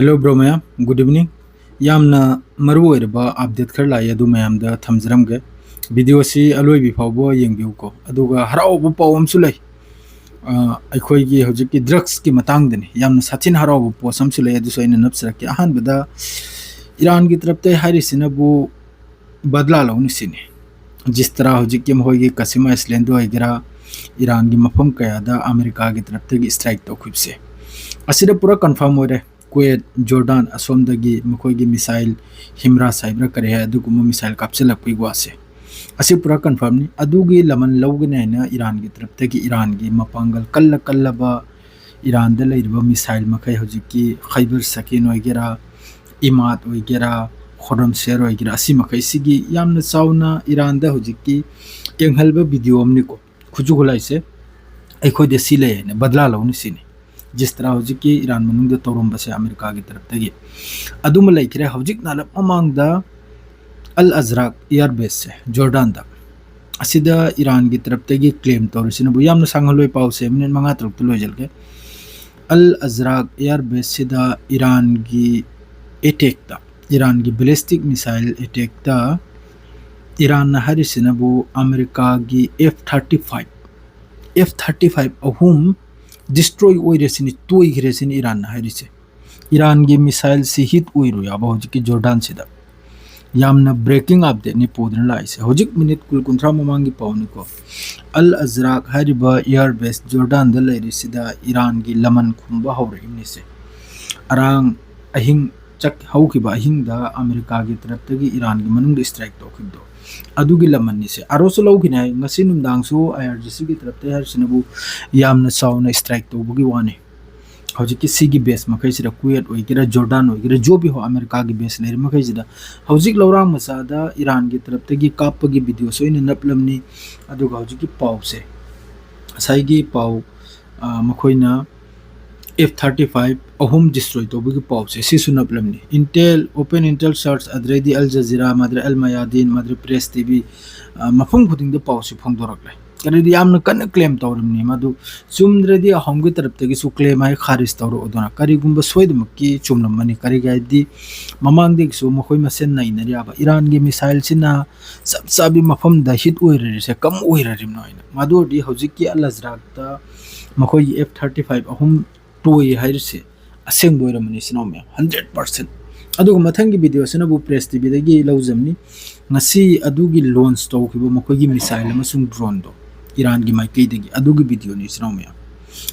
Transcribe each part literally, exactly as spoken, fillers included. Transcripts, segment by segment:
Hello bro ꯃꯌꯥꯝ, good evening. ꯌꯥꯝꯅ ꯃꯔꯨ ꯑꯣꯏꯔꯕ update ꯈꯔ ꯂꯥꯛꯏ, ꯑꯗꯨ ꯃꯌꯥꯝꯗ ꯊꯝꯖꯔꯝꯒꯦ꯫ Video ꯑꯁꯤ ꯑꯂꯣꯏꯕꯤ ꯐꯥꯎꯕ ꯌꯦꯡꯕꯤꯌꯨꯀꯣ꯫ ꯑꯗꯨꯒ ꯍꯔꯥꯎꯕ ꯄꯥꯎ ꯑꯃꯁꯨ ꯂꯩ꯫ ꯑ, ꯑꯩꯈꯣꯏꯒꯤ ꯍꯧꯖꯤꯛꯀꯤ drugs ꯀꯤ ꯃꯇꯥꯡꯗꯅꯤ꯫ ꯌꯥꯝꯅ ꯁꯥꯊꯤꯅ ꯍꯔꯥꯎꯕ post ꯑꯃꯁꯨ ꯂꯩ, ꯑꯗꯨꯁꯨ ꯑꯩꯅ ꯅꯞꯆꯔꯛꯀꯦ꯫ ꯑꯍꯥꯟꯕꯗ, ꯏꯔꯥꯟꯒꯤ ꯇꯔꯞꯇ ꯍꯥꯏꯔꯤꯁꯤꯅꯕꯨ ꯕꯗꯂꯥ ꯂꯧꯅꯤ ꯁꯤꯅꯤ꯫ ꯖꯤꯁ ꯇꯔꯥ ꯍꯧꯖꯤꯛꯀꯤ ꯃꯈꯣꯏꯒꯤ ꯀꯥꯁꯤꯝ ꯑꯥꯏꯁꯂꯦꯟꯗ ꯑꯣꯏꯒꯦꯔꯥ, ꯏꯔꯥꯟꯒꯤ ꯃꯐꯝ ꯀꯌꯥꯗ ꯑꯃꯦꯔꯤꯀꯥꯒꯤ ꯇꯔꯞꯇꯒꯤ strike ꯇꯧꯈꯤꯕꯁꯦ, ꯑꯁꯤꯗ ꯄꯨꯔꯥ confirm ꯑꯣꯏꯔꯦ꯫ ꯀꯨꯋꯦꯠ, ꯖꯣꯔꯗꯥꯟ, ꯑꯁꯣꯝꯗꯒꯤ ꯃꯈꯣꯏꯒꯤ missile, ꯍꯤꯝꯔꯥꯁ ꯍꯥꯏꯕ꯭ꯔꯥ ꯀꯔꯤ ꯍꯥꯏ, ꯑꯗꯨꯒꯨꯝꯕ missile ꯀꯥꯞꯁꯤꯜꯂꯛꯄꯒꯤ ꯋꯥꯁꯦ, ꯑꯁꯤ ꯄꯨꯔꯥ confirm ꯅꯤ꯫ ꯑꯗꯨꯒꯤ ꯂꯃꯟ ꯂꯧꯒꯅꯤ ꯍꯥꯏꯅ ꯏꯔꯥꯟꯒꯤ ꯇꯔꯞꯇꯒꯤ ꯏꯔꯥꯟꯒꯤ ꯃꯄꯥꯡꯒꯜ ꯀꯜꯂ ꯀꯜꯂꯕ ꯏꯔꯥꯟꯗ ꯂꯩꯔꯤꯕ missile ꯃꯈꯩ, ꯍꯧꯖꯤꯛꯀꯤ ꯈꯩꯕꯔ ꯁꯀꯤꯟ ꯑꯣꯏꯒꯦꯔꯥ, ꯏꯃꯥꯗ ꯑꯣꯏꯒꯦꯔꯥ, ꯈꯣꯔꯝꯁꯦꯔ ꯑꯣꯏꯒꯦꯔꯥ, ꯑꯁꯤ ꯃꯈꯩꯁꯤꯒꯤ ꯌꯥꯝꯅ ꯆꯥꯎꯅ ꯏꯔꯥꯟꯗ ꯍꯧꯖꯤꯛꯀꯤ ꯌꯦꯡꯍꯜꯕ video ꯑꯃꯅꯤꯀꯣ꯫ ꯈꯨꯠꯁꯨ ꯈꯨꯠꯂꯥꯏꯁꯦ ꯑꯩꯈꯣꯏꯗ ꯁꯤ ꯂꯩ ꯍꯥꯏꯅ ꯕꯗꯂꯥ ꯂꯧꯅꯤ ꯁꯤꯅꯤ꯫ ꯖꯤꯁ ꯇꯔꯥ ꯍꯧꯖꯤꯛꯀꯤ ꯏꯔꯥꯟ ꯃꯅꯨꯡꯗ ꯇꯧꯔꯝꯕꯁꯦ ꯑꯃꯦꯔꯤꯀꯥꯒꯤ ꯇꯔꯞꯇꯒꯤ꯫ ꯑꯗꯨꯃ ꯂꯩꯈ꯭ꯔꯦ꯫ ꯍꯧꯖꯤꯛ ꯅꯍꯥꯟ ꯃꯃꯥꯡꯗ ꯑꯜ ꯑꯖꯔꯥꯛ air base ꯁꯦ ꯖꯣꯔꯗꯥꯟꯗ, ꯑꯁꯤꯗ ꯏꯔꯥꯟꯒꯤ ꯇꯔꯞꯇꯒꯤ claim ꯇꯧꯔꯤꯁꯤꯅꯕꯨ, ꯌꯥꯝꯅ ꯁꯥꯡꯍꯜꯂꯣꯏ ꯄꯥꯎꯁꯦ, minute ꯃꯉꯥ ꯇꯔꯨꯛꯇ ꯂꯣꯏꯁꯤꯜꯒꯦ꯫ ꯑꯜ ꯑꯖꯔꯥꯛ air base ꯁꯤꯗ ꯏꯔꯥꯟꯒꯤ attack ꯇ, ꯏꯔꯥꯟꯒꯤ ballistic missile attack ꯇ ꯏꯔꯥꯟꯅ ꯍꯥꯏꯔꯤꯁꯤꯅꯕꯨ ꯑꯃꯦꯔꯤꯀꯥꯒꯤ F thirty five, F thirty five ꯑꯍꯨꯝ destroy ꯑꯣꯏꯔꯦ ꯁꯤꯅꯤ, ꯇꯣꯏꯈ꯭ꯔꯦ ꯁꯤꯅꯤ ꯏꯔꯥꯟꯅ ꯍꯥꯏꯔꯤꯁꯦ꯫ ꯏꯔꯥꯟꯒꯤ missile ꯁꯤ hit ꯑꯣꯏꯔꯨ ꯌꯥꯕ ꯍꯧꯖꯤꯛꯀꯤ ꯖꯣꯔꯗꯥꯟꯁꯤꯗ꯫ ꯌꯥꯝꯅ breaking update ꯅꯤ ꯄꯨꯗꯨꯅ ꯂꯥꯛꯏꯁꯦ꯫ ꯍꯧꯖꯤꯛ minute ꯀꯨꯟ ꯀꯨꯟꯊ꯭ꯔꯥ ꯃꯃꯥꯡꯒꯤ ꯄꯥꯎꯅꯤꯀꯣ꯫ ꯑꯜ ꯑꯖꯔꯥꯛ ꯍꯥꯏꯔꯤꯕ air base ꯖꯣꯔꯗꯥꯟꯗ ꯂꯩꯔꯤꯁꯤꯗ ꯏꯔꯥꯟꯒꯤ ꯂꯃꯟ ꯈꯨꯝꯕ ꯍꯧꯔꯛꯏꯕꯅꯤꯁꯦ꯫ ꯑꯔꯥꯡ ꯑꯍꯤꯡ ꯆꯠ-, ꯍꯧꯈꯤꯕ ꯑꯍꯤꯡꯗ ꯑꯃꯦꯔꯤꯀꯥꯒꯤ ꯇꯔꯞꯇꯒꯤ ꯏꯔꯥꯟꯒꯤ ꯃꯅꯨꯡꯗ strike ꯇꯧꯈꯤꯕꯗꯣ, ꯑꯗꯨꯒꯤ ꯂꯃꯟꯅꯤꯁꯦ꯫ ꯑꯥꯔ ꯑꯣꯁꯨ ꯂꯧꯈꯤꯅꯤ ꯍꯥꯏ꯫ ꯉꯁꯤ ꯅꯨꯡꯗꯥꯡꯁꯨ ꯑꯥꯏ ꯑꯥꯔ ꯖꯤ ꯁꯤꯒꯤ ꯇꯔꯞꯇ ꯍꯥꯏꯔꯤꯁꯤꯅꯕꯨ ꯌꯥꯝꯅ ꯆꯥꯎꯅ strike ꯇꯧꯕꯒꯤ ꯋꯥꯅꯤ꯫ ꯍꯧꯖꯤꯛꯀꯤ ꯁꯤꯒꯤ base ꯃꯈꯩꯁꯤꯗ, ꯀꯨꯋꯦꯠ ꯑꯣꯏꯒꯦꯔꯥ, ꯖꯣꯔꯗꯥꯟ ꯑꯣꯏꯒꯦꯔꯥ, ꯖꯣꯕꯤ ꯍꯣ ꯑꯃꯦꯔꯤꯀꯥꯒꯤ base ꯂꯩꯔꯤ ꯃꯈꯩꯁꯤꯗ ꯍꯧꯖꯤꯛ ꯂꯧꯔꯥꯡ ꯃꯆꯥꯗ ꯏꯔꯥꯟꯒꯤ ꯇꯔꯞꯇꯒꯤ ꯀꯥꯞꯄꯒꯤ video ꯁꯨ ꯑꯩꯅ ꯅꯞꯂꯝꯅꯤ꯫ ꯑꯗꯨꯒ ꯍꯧꯖꯤꯛꯀꯤ ꯄꯥꯎꯁꯦ, ꯉꯁꯥꯏꯒꯤ ꯄꯥꯎ, ꯑ, ꯃꯈꯣꯏꯅ F thirty five ꯑꯍꯨꯝ destroy ꯇꯧꯕꯒꯤ ꯄꯥꯎꯁꯦ, ꯁꯤꯁꯨ ꯅꯞꯂꯝꯅꯤ꯫ Intel, open intel search, ꯑꯗꯨꯗꯩꯗꯤ Al Jazeera, ꯃꯥꯗ꯭ꯔꯦ ꯑꯜ ꯃꯌꯥꯗꯤꯟ, ꯃꯥꯗ꯭ꯔꯦ ꯄ꯭ꯔꯦꯁ ꯇꯤ ꯚꯤ, ꯑ, ꯃꯐꯝ ꯈꯨꯗꯤꯡꯗ ꯄꯥꯎꯁꯦ ꯐꯣꯡꯗꯣꯔꯛꯂꯦ꯫ ꯀꯔꯤꯗꯤ ꯌꯥꯝꯅ ꯀꯟꯅ ꯀ꯭ꯂꯦꯝ ꯇꯧꯔꯤꯕꯅꯤ꯫ ꯃꯗꯨ ꯆꯨꯝꯗ꯭ꯔꯗꯤ ꯑꯍꯣꯝꯒꯤ ꯇꯔꯞꯇꯒꯤꯁꯨ ꯀ꯭ꯂꯦꯝ ꯍꯥꯏ ꯈꯥꯔꯤꯖ ꯇꯧꯔꯛꯑꯣꯗꯅ꯫ ꯀꯔꯤꯒꯨꯝꯕ ꯁꯣꯏꯗꯃꯛꯀꯤ ꯆꯨꯝꯂꯝꯃꯅꯤ꯫ ꯀꯔꯤꯒꯤ ꯍꯥꯏꯗꯤ ꯃꯃꯥꯡꯗꯒꯤꯁꯨ ꯃꯈꯣꯏ ꯃꯁꯦꯟ ꯅꯩꯅꯔꯤꯕ ꯏꯔꯥꯟꯒꯤ ꯃꯤꯁꯥꯏꯜꯁꯤꯅ ꯆꯞ ꯆꯥꯕꯤ ꯃꯐꯝꯗ ꯍꯤꯠ ꯑꯣꯏꯔꯔꯤꯁꯦ ꯀꯝ ꯑꯣꯏꯔꯔꯤꯕꯅꯣ ꯍꯥꯏꯅ꯫ ꯃꯗꯨ ꯑꯣꯏꯔꯗꯤ ꯍꯧꯖꯤꯛꯀꯤ ꯑꯜ ꯑꯖ꯭ꯔꯥꯛꯇ ꯃꯈꯣꯏꯒꯤ ꯑꯦꯐ ꯊꯥꯔꯇꯤ ꯐꯥꯏꯚ ꯑꯍꯨꯝ ꯇꯣꯏ ꯍꯥꯏꯔꯤꯁꯦ ꯑꯁꯦꯡꯕ ꯑꯣꯏꯔꯝꯃꯅꯤ ꯏꯆꯤꯟ ꯏꯅꯥꯎ ꯃꯌꯥꯝ, ꯍꯟꯗ꯭ꯔꯦꯠ ꯄꯥꯔꯁꯦꯟ꯫ ꯑꯗꯨꯒ ꯃꯊꯪꯒꯤ ꯚꯤꯗꯤꯑꯣꯁꯤꯅꯕꯨ ꯄ꯭ꯔꯦꯁ ꯇꯤꯚꯤꯗꯒꯤ ꯂꯧꯖꯕꯅꯤ꯫ ꯉꯁꯤ ꯑꯗꯨꯒꯤ ꯂꯣꯟꯁ ꯇꯧꯈꯤꯕ ꯃꯈꯣꯏꯒꯤ ꯃꯤꯁꯥꯏꯜ ꯑꯃꯁꯨꯡ ꯗ꯭ꯔꯣꯟꯗꯣ ꯏꯔꯥꯟꯒꯤ ꯃꯥꯏꯀꯩꯗꯒꯤ, ꯑꯗꯨꯒꯤ ꯚꯤꯗꯤꯑꯣꯅꯤ ꯏꯆꯤꯟ ꯏꯅꯥꯎ ꯃꯌꯥꯝ꯫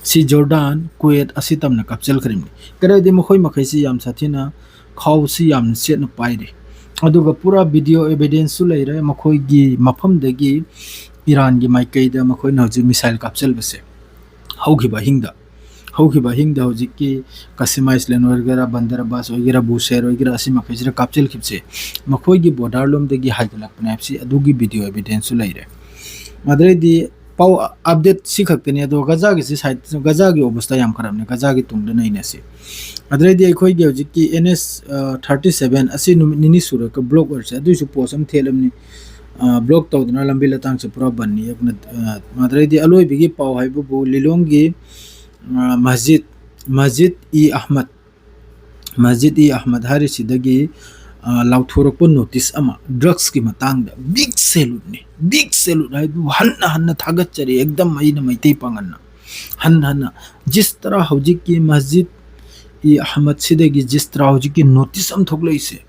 ꯁꯤ ꯖꯣꯔꯗꯥꯟ, ꯀꯨꯋꯦꯠ ꯑꯁꯤ ꯇꯝꯅ ꯀꯥꯞꯆꯤꯜꯈ꯭ꯔꯤꯕꯅꯤ꯫ ꯀꯔꯤꯗꯤ ꯃꯈꯣꯏ ꯃꯈꯩꯁꯤ ꯌꯥꯝ ꯁꯥꯊꯤꯅ ꯈꯥꯎꯁꯤ ꯌꯥꯝꯅ ꯆꯦꯠꯅ ꯄꯥꯏꯔꯤ꯫ ꯑꯗꯨꯒ ꯄꯨꯔꯥ ꯚꯤꯗꯤꯑꯣ ꯑꯦꯚꯤꯗꯦꯟꯁꯁꯨ ꯂꯩꯔꯦ ꯃꯈꯣꯏꯒꯤ ꯃꯐꯝꯗꯒꯤ ꯏꯔꯥꯟꯒꯤ ꯃꯥꯏꯀꯩꯗ ꯃꯈꯣꯏꯅ ꯍꯧꯖꯤꯛ ꯃꯤꯁꯥꯏꯜ ꯀꯥꯞꯆꯤꯜꯕꯁꯦ꯫ ꯍꯧꯈꯤꯕ ꯑꯍꯤꯡꯗ ꯍꯧꯈꯤꯕ ꯑꯍꯤꯡꯗ ꯍꯧꯖꯤꯛꯀꯤ ꯀꯁꯤꯃꯥꯏꯁꯂꯦꯟ ꯑꯣꯏꯒꯦꯔꯥ, ꯕꯟꯗꯔ ꯑꯕꯥꯁ ꯑꯣꯏꯒꯦꯔꯥ, ꯕꯨꯁꯦꯔ ꯑꯣꯏꯒꯦꯔꯥ, ꯑꯁꯤ ꯃꯈꯩꯁꯤꯗ ꯀꯥꯞꯆꯤꯜꯈꯤꯕꯁꯦ ꯃꯈꯣꯏꯒꯤ ꯕꯣꯔꯗꯔ ꯂꯣꯝꯗꯒꯤ ꯍꯥꯏꯒꯠꯂꯛꯄꯅꯦ ꯍꯥꯏꯕꯁꯤ ꯑꯗꯨꯒꯤ ꯚꯤꯗꯤꯑꯣ ꯑꯦꯚꯤꯗꯦꯟꯁꯁꯨ ꯂꯩꯔꯦ꯫ ꯑꯗꯨꯗꯩꯗꯤ ꯄꯥꯎ ꯑꯞꯗꯦꯠ ꯁꯤ ꯈꯛꯇꯅꯤ꯫ ꯑꯗꯣ ꯒꯖꯥꯒꯤꯁꯤ ꯁꯥꯏꯠ, ꯒꯖꯥꯒꯤ ꯑꯣꯕꯁꯇꯥ ꯌꯥꯝ ꯈꯔꯕꯅꯦ, ꯒꯖꯥꯒꯤ ꯇꯨꯡꯗ ꯅꯩꯅꯁꯤ꯫ ꯑꯗꯨꯗꯩꯗꯤ ꯑꯩꯈꯣꯏꯒꯤ ꯍꯧꯖꯤꯛꯀꯤ ꯑꯦꯟ ꯑꯦꯁ ꯊꯥꯔꯇꯤ ꯁꯚꯦꯟ ꯑꯁꯤ ꯅꯨꯃꯤꯠ ꯅꯤꯅꯤ ꯁꯨꯔꯒ ꯕ꯭ꯂꯣꯛ ꯑꯣꯏꯔꯁꯦ, ꯑꯗꯨꯏꯁꯨ ꯄꯣꯁ ꯑꯃ ꯊꯦꯠꯂꯕꯅꯤ꯫ ꯕ꯭ꯂꯣꯛ ꯇꯧꯗꯅ ꯂꯝꯕꯤ ꯂꯇꯥꯡꯁꯦ ꯄꯨꯔꯥ ꯕꯟꯅꯤ꯫ ꯑꯗꯨꯅ, ꯑ, ꯑꯗꯨꯗꯩꯗꯤ ꯑꯂꯣꯏꯕꯒꯤ ꯄꯥꯎ ꯍꯥꯏꯕꯕꯨ ꯂꯤꯂꯣꯡꯒꯤ, ꯑ, ꯃꯁꯖꯤꯗ, ꯃꯁꯖꯤꯗ ꯏ ꯑꯍꯃꯗ, ꯃꯁꯖꯤꯗ ꯏ ꯑꯍꯃꯗ ꯍꯥꯏꯔꯤꯁꯤꯗꯒꯤ, ꯑ, ꯂꯥꯎꯊꯣꯔꯛꯄ ꯅꯣꯇꯤꯁ ꯑꯃ ꯗ꯭ꯔꯛꯁꯀꯤ ꯃꯇꯥꯡꯗ꯫ ꯕꯤꯛ ꯁꯦꯂꯨꯠꯅꯤ, ꯕꯤꯛ ꯁꯦꯂꯨꯠ ꯍꯥꯏꯕꯨ ꯍꯟꯅ ꯍꯟꯅ ꯊꯥꯒꯠꯆꯔꯤ꯫ ꯑꯦꯛꯗꯝ ꯑꯩꯅ ꯃꯩꯇꯩ ꯄꯥꯉꯜꯅ ꯍꯟꯅ ꯍꯟꯅ ꯖꯤꯁ ꯇꯔꯥ ꯍꯧꯖꯤꯛꯀꯤ ꯃꯁꯖꯤꯗ ꯏ ꯑꯍꯃꯗꯁꯤꯗꯒꯤ ꯖꯤꯁ ꯇꯔꯥ ꯍꯧꯖꯤꯛꯀꯤ ꯅꯣꯇꯤꯁ ꯑꯃ ꯊꯣꯛꯂꯛꯏꯁꯦ꯫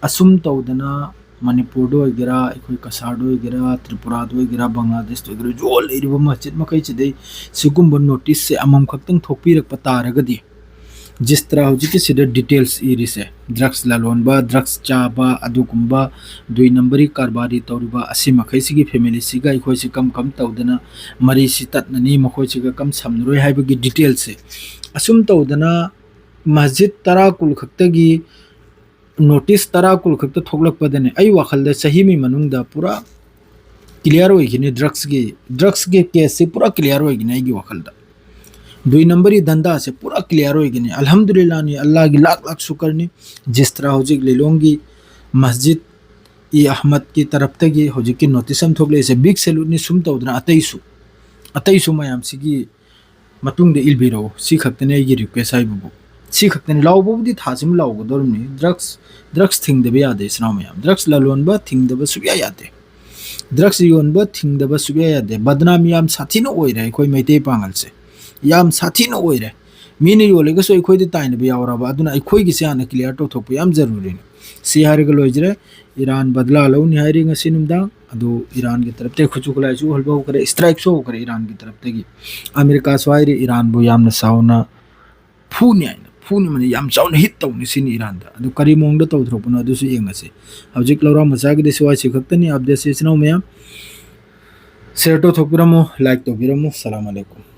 ꯑꯁꯨꯝ ꯇꯧꯗꯅ ꯃꯅꯤꯄꯨꯔꯗ ꯑꯣꯏꯒꯦꯔꯥ, ꯑꯩꯈꯣꯏ ꯀꯁꯥꯔꯗ ꯑꯣꯏꯒꯦꯔꯥ, ꯇ꯭ꯔꯤꯄꯨꯔꯥꯗ ꯑꯣꯏꯒꯦꯔꯥ, ꯕꯪꯒ꯭ꯂꯥꯗꯦꯁꯇ ꯑꯣꯏꯒꯦꯔꯥ, ꯌꯣꯜ ꯂꯩꯔꯤꯕ ꯃꯁꯖꯤꯗ ꯃꯈꯩꯁꯤꯗꯩ ꯁꯤꯒꯨꯝꯕ ꯅꯣꯇꯤꯁꯁꯦ ꯑꯃꯃꯝꯈꯛꯇꯪ ꯊꯣꯛꯄꯤꯔꯛꯄ ꯇꯥꯔꯒꯗꯤ, ꯖꯤꯁ ꯇꯔꯥ ꯍꯧꯖꯤꯛꯀꯤꯁꯤꯗ ꯗꯤꯇꯦꯜꯁ ꯏꯔꯤꯁꯦ, ꯗ꯭ꯔꯛꯁ ꯂꯂꯣꯟꯕ, ꯗ꯭ꯔꯛꯁ ꯆꯥꯕ, ꯑꯗꯨꯒꯨꯝꯕ ꯗꯨꯏ ꯅꯝꯕꯔꯤ ꯀꯔꯕꯥꯔꯤ ꯇꯧꯔꯤꯕ ꯑꯁꯤ ꯃꯈꯩꯁꯤꯒꯤ ꯐꯦꯃꯤꯂꯤꯁꯤꯒ ꯑꯩꯈꯣꯏꯁꯤ ꯀꯝ ꯀꯝ ꯇꯧꯗꯅ ꯃꯔꯤꯁꯤ ꯇꯠꯅꯅꯤ, ꯃꯈꯣꯏꯁꯤꯒ ꯀꯝ ꯁꯝꯅꯔꯣꯏ ꯍꯥꯏꯕꯒꯤ ꯗꯤꯇꯦꯜꯁꯁꯦ꯫ ꯑꯁꯨꯝ ꯇꯧꯗꯅ ꯃꯁꯖꯤꯗ ꯇꯔꯥ ꯀꯨꯟ ꯈꯛꯇꯒꯤ ꯅꯣꯇꯤꯁ ꯇꯔꯥ ꯀꯨꯟ ꯈꯛꯇ ꯊꯣꯛꯂꯛꯄꯗꯅꯦ, ꯑꯩ ꯋꯥꯈꯜꯗ ꯆꯍꯤ ꯑꯃꯒꯤ ꯃꯅꯨꯡꯗ ꯄꯨꯔꯥ ꯀ꯭ꯂꯤꯌꯥꯔ ꯑꯣꯏꯈꯤꯅꯤ꯫ ꯗ꯭ꯔꯛꯁꯀꯤ, ꯗ꯭ꯔꯛꯁꯀꯤ ꯀꯦꯁꯁꯤ ꯄꯨꯔꯥ ꯀ꯭ꯂꯤꯌꯥꯔ ꯑꯣꯏꯒꯅꯤ ꯑꯩꯒꯤ ꯋꯥꯈꯜꯗ꯫ ꯗꯨꯏ ꯅꯝꯕꯔꯤ ꯙꯟꯗꯥꯁꯦ ꯄꯨꯔꯥ ꯀ꯭ꯂꯤꯌꯥꯔ ꯑꯣꯏꯒꯅꯤ꯫ ꯑꯜꯍꯝꯗꯨꯂꯤꯜꯂꯥꯍꯅꯤ, ꯑꯜꯂꯥꯍꯒꯤ ꯂꯥꯛ ꯂꯥꯛ ꯁꯨꯀꯔꯅꯤ꯫ ꯖꯤꯁ ꯇꯔꯥ ꯍꯧꯖꯤꯛ ꯂꯤꯂꯣꯡꯒꯤ ꯃꯁꯖꯤꯗ ꯏ ꯑꯍꯃꯗꯀꯤ ꯇꯔꯞꯇꯒꯤ ꯍꯧꯖꯤꯛꯀꯤ ꯅꯣꯇꯤꯁ ꯑꯃ ꯊꯣꯛꯂꯛꯏꯁꯦ, ꯕꯤꯛ ꯁꯦꯂꯨꯠꯅꯤ꯫ ꯁꯨꯝ ꯇꯧꯗꯅ ꯑꯇꯩꯁꯨ, ꯑꯇꯩꯁꯨ ꯃꯌꯥꯝꯁꯤꯒꯤ ꯃꯇꯨꯡꯗ ꯏꯜꯕꯤꯔꯛꯎ꯫ ꯁꯤ ꯈꯛꯇꯅꯦ ꯑꯩꯒꯤ ꯔꯤꯀ꯭ꯋꯦꯁ ꯍꯥꯏꯕꯕꯨ꯫ ꯁꯤ ꯈꯛꯇꯅꯤ꯫ ꯂꯥꯎꯕꯕꯨꯗꯤ ꯊꯥꯁꯤꯃ ꯂꯥꯎꯒꯗꯧꯔꯤꯕꯅꯤ꯫ ꯗ꯭ꯔꯛꯁ, ꯗ꯭ꯔꯛꯁ ꯊꯤꯡꯗꯕ ꯌꯥꯗꯦ, ꯏꯆꯤꯟ ꯏꯅꯥꯎ ꯃꯌꯥꯝ꯫ ꯗ꯭ꯔꯛꯁ ꯂꯂꯣꯟꯕ ꯊꯤꯡꯗꯕ ꯁꯨꯛꯌꯥ ꯌꯥꯗꯦ꯫ ꯗ꯭ꯔꯛꯁ ꯌꯣꯟꯕ ꯊꯤꯡꯗꯕ ꯁꯨꯛꯌꯥ ꯌꯥꯗꯦ꯫ ꯕꯗꯅꯥꯃꯤ ꯌꯥꯝ ꯁꯥꯊꯤꯅ ꯑꯣꯏꯔꯦ ꯑꯩꯈꯣꯏ ꯃꯩꯇꯩ ꯄꯥꯉꯜꯁꯦ, ꯌꯥꯝ ꯁꯥꯊꯤꯅ ꯑꯣꯏꯔꯦ꯫ ꯃꯤꯅ ꯌꯣꯜꯂꯒꯁꯨ ꯑꯩꯈꯣꯏꯗ ꯇꯥꯏꯅꯕ ꯌꯥꯎꯔꯕ꯫ ꯑꯗꯨꯅ ꯑꯩꯈꯣꯏꯒꯤꯁꯦ ꯍꯥꯟꯅ ꯀ꯭ꯂꯤꯌꯥꯔ ꯇꯧꯊꯣꯛꯄ ꯌꯥꯝ ꯖꯔꯨꯔꯤꯅꯤ꯫ ꯁꯤ ꯍꯥꯏꯔꯒ ꯂꯣꯏꯖꯔꯦ꯫ ꯏꯔꯥꯟ ꯕꯗꯂꯥ ꯂꯧꯅꯤ ꯍꯥꯏꯔꯤ ꯉꯁꯤ ꯅꯨꯡꯗꯥꯡ꯫ ꯑꯗꯨ ꯏꯔꯥꯟꯒꯤ ꯇꯔꯞꯇꯒꯤ ꯈꯨꯠꯁꯨ ꯈꯨꯠꯂꯥꯏꯁꯨ ꯎꯍꯟꯕ ꯍꯧꯈ꯭ꯔꯦ, ꯏꯁꯇ꯭ꯔꯥꯏꯛꯁꯨ ꯍꯧꯈ꯭ꯔꯦ ꯏꯔꯥꯟꯒꯤ ꯇꯔꯞꯇꯒꯤ꯫ ꯑꯃꯦꯔꯤꯀꯥꯁꯨ ꯍꯥꯏꯔꯤ ꯏꯔꯥꯟꯕꯨ ꯌꯥꯝꯅ ꯆꯥꯎꯅ ꯐꯨꯅꯤ ꯍꯥꯏꯅ, ꯐꯨꯅꯤ ꯑꯃꯗꯤ ꯌꯥꯝ ꯆꯥꯎꯅ ꯍꯤꯠ ꯇꯧꯅꯤ ꯁꯤꯅꯤ ꯏꯔꯥꯟꯗ꯫ ꯑꯗꯨ ꯀꯔꯤ ꯃꯑꯣꯡꯗ ꯇꯧꯊꯣꯔꯛꯄꯅꯣ ꯑꯗꯨꯁꯨ ꯌꯦꯡꯉꯁꯤ꯫ ꯍꯧꯖꯤꯛ ꯂꯧꯔꯥ ꯃꯆꯥꯒꯤꯗꯤ ꯁꯤ ꯋꯥꯏꯁꯤ ꯈꯛꯇꯅꯤ ꯑꯞꯗꯦꯠꯁꯤ꯫ ꯏꯆꯤꯟ ꯏꯅꯥꯎ ꯃꯌꯥꯝ, ꯁꯤꯌꯔ ꯇꯧꯊꯣꯛꯄꯤꯔꯝꯃꯨ, ꯂꯥꯏꯛ ꯇꯧꯕꯤꯔꯝꯃꯨ꯫ ꯁꯂꯥꯝ ꯑꯂꯩꯀꯨꯝ꯫